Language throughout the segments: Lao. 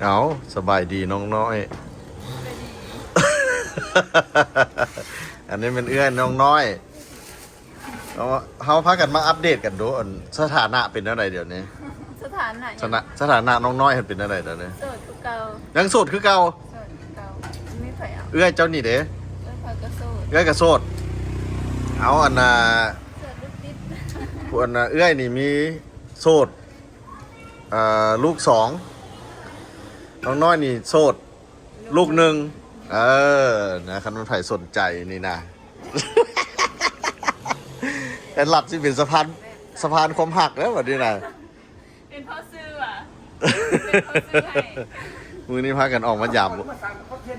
ເອົາ ສະບາຍດີນ້ອງນ້ອຍ. ອັນນີ້ແມ່ນເອື້ອຍນ້ອງນ້ອຍ. ເອົາ ເຮົາພາກັນມາອັບເດດກັນດູ ອັນ ສະຖານະເປັນແນວໃດດຽວນີ້? ສະຖານະຫຍັງ? ສະຖານະ ສະຖານະນ້ອງນ້ອຍຫັ້ນເປັນແນວໃດດຽວນີ້? ໂສດຄືເກົ່າ. ຍັງໂສດຄືເກົ່າ? ໂສດຄືເກົ່າ. ບໍ່ມີໃຜເອົາ. ເອື້ອຍເຈົ້ານີ້ເດ້? ເອື້ອຍຂ້ອຍກໍໂສດ. ເອື້ອຍກໍໂສດ. ເອົາ ອັນນ່າ ໂສດລູກຕິດ. ຜູ້ ອັນນ່າ ເອື້ອຍນີ້ມີໂສດ ເອີ ລູກສອງ, ນ້ອງນ້ອຍນີ້ໂສດລູກໜຶ່ງ. ເອີ ນະ ຄັນມັນໃຜສົນໃຈນີ້ນະ ແອດລັດຊິເປັນສະພານ ສະພານຄວາມຮັກເດີບັດນີ້ນະ. ເປັນພໍ່ຊື່ຫວາ? ເປັນພໍ່ຊື່ໃຫ້. ມື້ນີ້ພາກັນອອກມາຢາມ ມາສ້າງຄອນເທັນ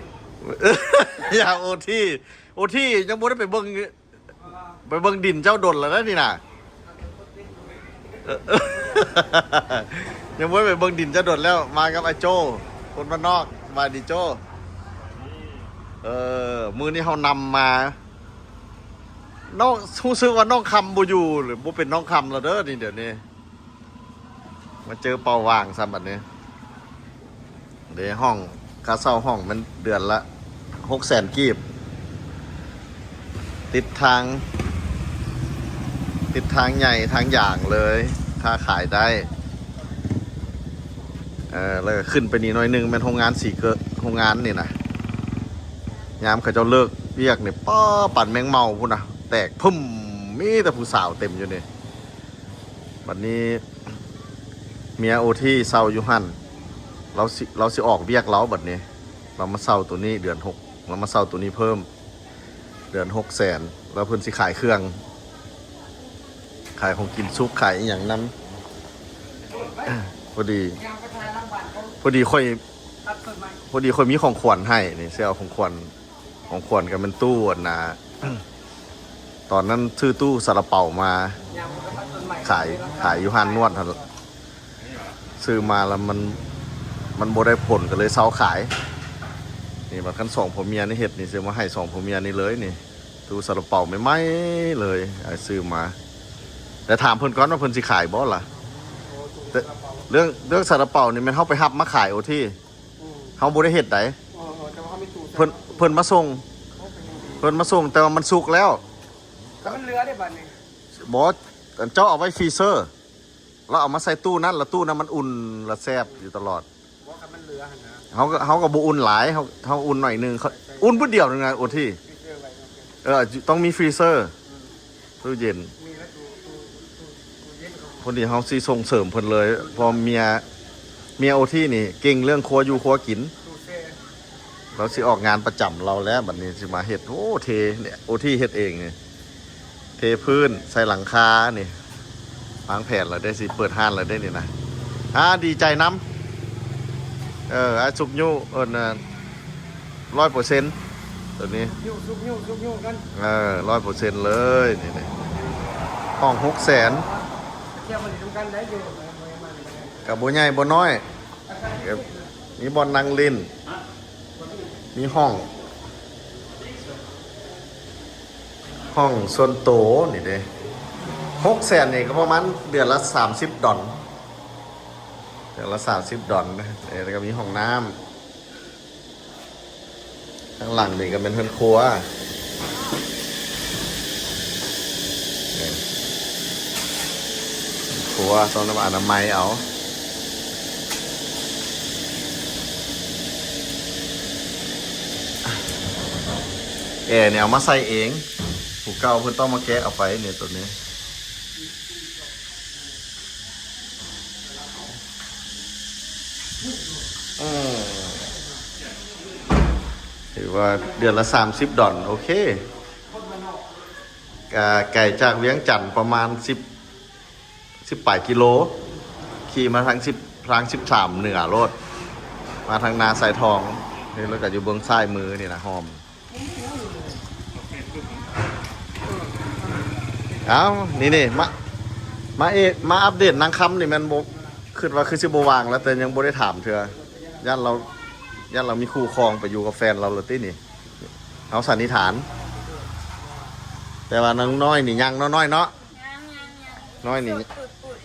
ຢາມໂອທີ. ໂອທີ ຍັງບໍ່ໄດ້ໄປເບິ່ງ ໄປເບິ່ງດິນເຈົ້າດົນແລ້ວນະນີ້ນະ. ເອີ ຍັງບໍ່ໄດ້ໄປເບິ່ງດິນເຈົ້າດົນແລ້ວ. ມາກັບອ້າຍໂຈ້ ຄົນບ້ານນອກ. ສະບາຍດີໂຈ້. ເອີ ມື້ນີ້ເຮົານຳມາ ນ້ອງ ຮູ້ສຶກວ່ານ້ອງຄຳບໍ່ຢູ່ ຫຼືບໍ່ເປັນນ້ອງຄຳແລ້ວເດີນີ້ ດຽວນີ້. ມາເຈີເປົ້າຫວ່າງຊ້ຳບັດນີ້. ເດ້ ຫ້ອງ ຄ່າເຊົ່າຫ້ອງມັນເດືອນລະຫົກແສນກີບ. ຕິດທາງ ຕິດທາງໃຫຍ່ທາງຢາງເລີຍ, ຄ້າຂາຍໄດ້. ເອີ ແລ້ວກໍຂຶ້ນໄປນີ້ໜ້ອຍໜຶ່ງແມ່ນໂຮງງານສີເກີ ໂຮງງານນີ້ນະ. ຍາມເຂົາເຈົ້າເລີກວຽກນີ້ ປ້າ ປານແມງເມົາພຸ້ນນະ ແຕກພຶ້ມ, ມີແຕ່ຜູ້ສາວເຕັມຢູ່ນີ້. ບັດນີ້ເມຍໂອທີເຊົ່າຢູ່ຫັ້ນ ລາວຊິ ລາວຊິອອກວຽກລາວບັດນີ້. ລາວມາເຊົ່າໂຕນີ້ເດືອນຫົກ ລາວມາເຊົ່າໂຕນີ້ເພີ່ມເດືອນຫົກແສນ. ແລ້ວເພິ່ນຊິຂາຍເຄື່ອງ ຂາຍຂອງກິນສຸກ ຂາຍອີ່ຫຍັງນຳ. ພໍດີ ພໍດີຂ້ອຍ ພໍດີຂ້ອຍມີຂອງຂວັນໃຫ້ນີ້ ຊິເອົາຂອງຂວັນ ຂອງຂວັນກໍແມ່ນຕູ້ ອັນນ່າ ຕອນນັ້ນຊື້ຕູ້ຊາລາເປົາມາຂາຍ ຂາຍຢູ່ຮ້ານນວດຫັ້ນ. ຊື້ມາແລ້ວມັນ ມັນບໍ່ໄດ້ຜົນ ກໍເລີຍເຊົາຂາຍ. ນີ້ ບັດຄັນສອງຜົວເມຍນີ້ເຮັດນີ້ ຊິເອົາມາໃຫ້ສອງຜົວເມຍນີ້ເລີຍນີ້. ຕູ້ຊາລາເປົາໃໝ່ໆເລີຍ ອ້າຍຊື້ມາ. ແຕ່ຖາມເພິ່ນກ່ອນວ່າເພິ່ນຊິຂາຍບໍ່ລະ? ແຕ່ເລື່ອງ ເລື່ອງຊາລາເປົານີ້ແມ່ນເຮົາໄປຮັບມາຂາຍໂອທີ. ອືມ ເຮົາບໍ່ໄດ້ເຮັດໃດ. ເອີ ເອີ ແຕ່ວ່າເຮົາມີຕູ້ໃສ່ ເພິ່ນ ເນາະ ເພິ່ນມາສົ່ງ ໂອ້ ເປັນຢ່າງດີ ເພິ່ນມາສົ່ງ ແຕ່ວ່າມັນສຸກແລ້ວ. ແຕ່ມັນເຫຼືອເດ້ບັດນີ້. ບໍ່ ອັນເຈົ້າເອົາໄວ້ຟຣີເຊີ ລາວເອົາມາໃສ່ຕູ້ນັ້ນ ລະຕູ້ນັ້ນມັນອຸ່ນ ລະແຊບຢູ່ຕະຫຼອດ. ບໍ່ ຄັນມັນເຫຼືອຫັ້ນນະ ເຮົາກໍ ເຮົາກໍບໍ່ອຸ່ນຫຼາຍ ເຮົາ ເຮົາອຸ່ນໜ້ອຍໜຶ່ງ ເຂົາ ໃສ່ ອຸ່ນບຶດດຽວໜຶ່ງນະໂອທີ. ຟຣີເຊີໄວ້ ເອີ ຕ້ອງມີຟຣີເຊີ ອືມ ຕູ້ເຢັນ. ມີແລ້ວຕູ້ ຕູ້ ຕູ້ ຕູ້ເຢັນເຂົາ ພໍດີເຮົາຊິສົ່ງເສີມເພິ່ນເລີຍ ເພາະເມຍ ເມຍໂອທີນີ້ເກັ່ງເລື່ອງຄົວຢູ່ຄົວກິນ. ຕູ້ແຊ່ ລາວຊິອອກງານປະຈຳລາວແລ້ວ ບັດນີ້ຊິມາເຮັດ. ໂອ້ ເທ ນີ້ ໂອທີເຮັດເອງນີ້ ເທພື້ນ ໃສ່ຫຼັງຄານີ້ ວາງແຜນແລ້ວເດ້ ຊິເປີດຮ້ານແລ້ວເດ້ນີ້ນະ. ອ່າ ດີໃຈນຳ. ເອີ ອ້າຍຊຸກຍູ້ ເອີ້ນ ຮ້ອຍເປີເຊັນ ໂຕນີ້ ຊຸກຍູ້ ຊຸກຍູ້ກັນ. ເອີ ຮ້ອຍເປີເຊັນເລີຍນີ້ ນີ້ ຫ້ອງຫົກແສນ ທ່ຽວມາຫຼິ້ນນຳກັນໄດ້ຢູ່ ກໍບໍ່ໃຫຍ່ບໍ່ນ້ອຍ. ມີບ່ອນນັ່ງຫຼິ້ນ ມີຫ້ອງ ຫ້ອງສ່ວນໂຕນີ້ເດ້. ຫົກແສນນີ້ກໍປະມານເດືອນລະສາມສິບດອນ ເດືອນລະສາມສິບດອນເດ້. ແລ້ວກໍມີຫ້ອງນ້ຳ. ທາງຫຼັງນີ້ກໍແມ່ນເຮືອນຄົວ ນີ້ ຄົວ ຕ້ອງໄດ້ມາອະນາໄມເອົາ. ແອນີ້ເອົາມາໃສ່ເອງ ຜູ້ເກົ່າເພິ່ນຕ້ອງມາແກະເອົາໄປນີ້ ໂຕນີ້. ອືມ ຖືວ່າເດືອນລະສາມສິບດອນ ໂອເຄ. ກະໄກຈາກວຽງຈັນປະມານສິບ ສິບປາຍກິໂລ ຂີ່ມາທາງສິບ ທາງສິບສາມເໜືອໂລດ ມາທາງນາຊາຍທອງນີ້ ແລ້ວກະຢູ່ເບື້ອງຊ້າຍມືນີ້ນະ ຫອມ. ເອົ້າ ນີ້ໆ ມາ ມາເອ ມາອັບເດດນາງຄຳນີ້ແມ່ນບໍ່ ຄິດວ່າຄືຊິບໍ່ວ່າງແລ້ວ ແຕ່ຍັງບໍ່ໄດ້ຖາມເທື່ອ ຢ້ານລາວ ຢ້ານລາວມີຄູ່ຄອງໄປຢູ່ກັບແຟນລາວແລ້ວຕິນີ້ ເຮົາສັນນິຖານ. ແຕ່ວ່ານາງນ້ອຍນີ້ຍັງເນາະ ນ້ອຍເນາະ ຍັງໆໆ ນ້ອຍນີ້ ໂສດປຸດ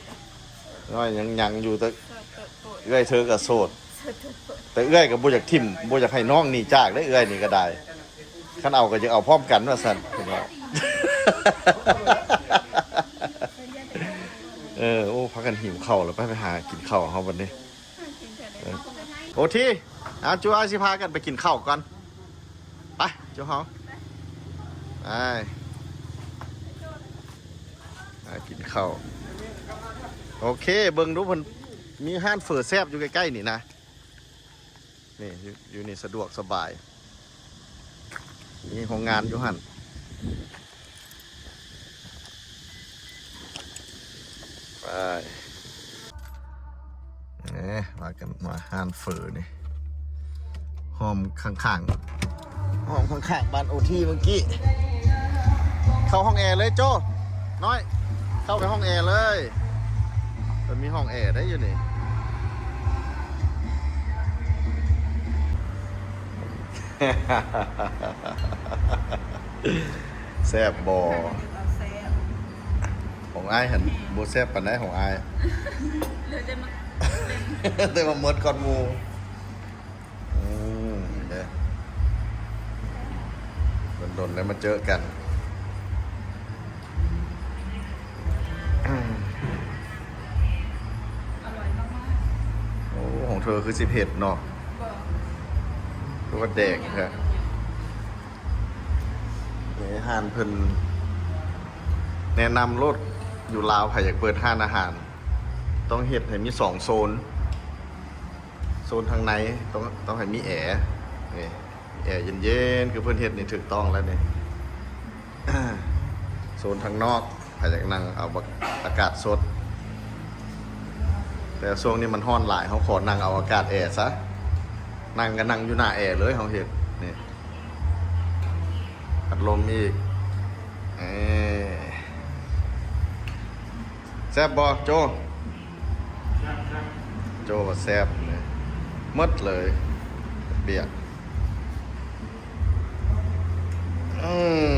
ໆ ນ້ອຍຍັງ ຍັງຢູ່ ແຕ່ ໂສດປຸດໆ ເອື້ອຍເທີກໍໂສດ ໂສດປຸດໆ. ເອື້ອຍກໍບໍ່ຢາກຖິ້ມ ບໍ່ຢາກໃຫ້ນ້ອງໜີຈາກເດ້ ເອື້ອຍນີ້ກໍໄດ້ ຄັນເອົາກໍຢາກເອົາພ້ອມກັນວ່າຊັ້ນ ເພິ່ນວ່າ ເອີ ໂອ້ ພາກັນຫິວເຂົ້າແລ້ວ ໄປ ໄປຫາກິນເຂົ້າເຮົາບັດນີ້ ເອີ ໂອທີ ອາ ຈູອ້າຍຊິພາກັນໄປກິນເຂົ້າກ່ອນ ໄປ ຈູເຮົາ ໄປ ໄປກິນເຂົ້າ ໂອເຄ ເບິ່ງດູ ເພິ່ນມີຮ້ານເຝີແຊບຢູ່ໃກ້ໆນີ້ນະ ນີ້ ຢູ່ ຢູ່ນີ້ສະດວກສະບາຍ ມີໂຮງງານຢູ່ຫັ້ນ ໄປ ເອີ ວ່າກັນວ່າຮ້ານເຝີນີ້ ຫ້ອງຂ້າງໆ ຫ້ອງຂ້າງໆ ບ້ານໂອທີເມື່ອກີ້ ເຂົ້າຫ້ອງແອເລີຍໂຈ້ ນ້ອຍ ເຂົ້າໄປຫ້ອງແອເລີຍ ເພິ່ນມີຫ້ອງແອໄດ້ຢູ່ນີ້ ແຊບບໍ່? ຂອງອ້າຍຫັ້ນບໍ່ແຊບປານໃດຂອງອ້າຍ ເຫຼືອແຕ່ໝາກ ແຕ່ວ່າໝົດກ່ອນໝູ່ ອືມ ເດ້ ດົນໆ ໄດ້ມາເຈີກັນ ອືມ ອະລ່ອຍມາກໆ ໂອ້ ຂອງເທີຄືຊິເຜັດເນາະ ບໍ່ ຄືວ່າແດງແທ້ ນີ້ຮ້ານເພິ່ນແນະນຳໂລດ ຢູ່ລາວໃຜຢາກເປີດຮ້ານອາຫານ ຕ້ອງເຮັດໃຫ້ມີສອງໂຊນ ໂຊນທາງໃນຕ້ອງ ຕ້ອງໃຫ້ມີແອ ນີ້ ແອເຢັນໆ ຄືເພິ່ນເຮັດນີ້ຖືກຕ້ອງແລ້ວນີ້ ໂຊນທາງນອກ ໃຜຢາກນັ່ງເອົາອາກາດສົດ ແຕ່ຊ່ວງນີ້ມັນຮ້ອນຫຼາຍ ເຮົາຂໍນັ່ງເອົາອາກາດແອຊະ ນັ່ງກໍນັ່ງຢູ່ໜ້າແອເລີຍ ເຮົາເຮັດນີ້ ພັດລົມອີກ ເອີ ແຊບບໍ່ໂຈ້? ໂຈ້ວ່າແຊບເລີຍ ໝົດເລີຍ ປຽກ ອືມ